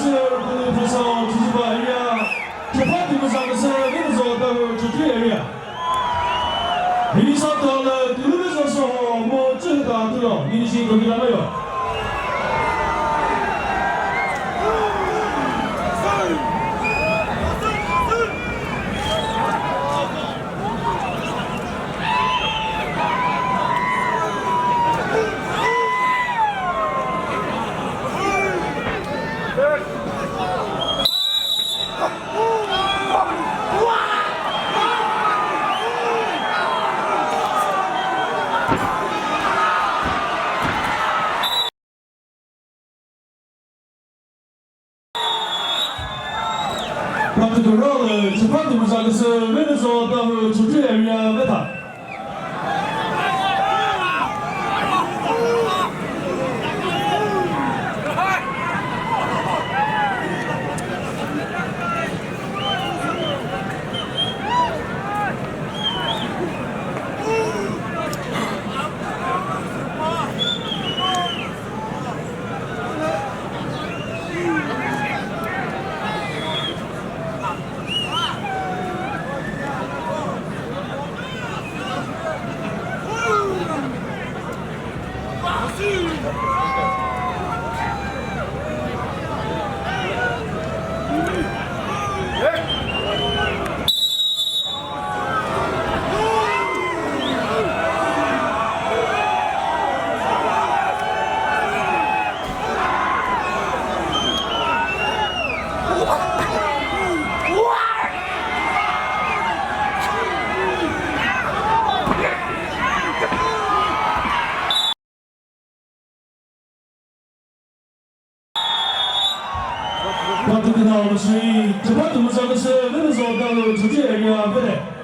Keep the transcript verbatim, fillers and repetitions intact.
Sir Kulu Phasao, Chozuba area, Chepha Tümüza Küsü, Venüzo Dawhuo, Chokri area. Hini sa tala Tulu Vesa Soho, mo chüta tulo, nini shi kokila mayo. Practical roll, Chepha Tümüza Küsü, Venüzo Dawhuo, Chokri area, veta. Patu kina olüsü, Chepha Tümüza Küsü, Venüzo Dawhuo, Chokri area, vede.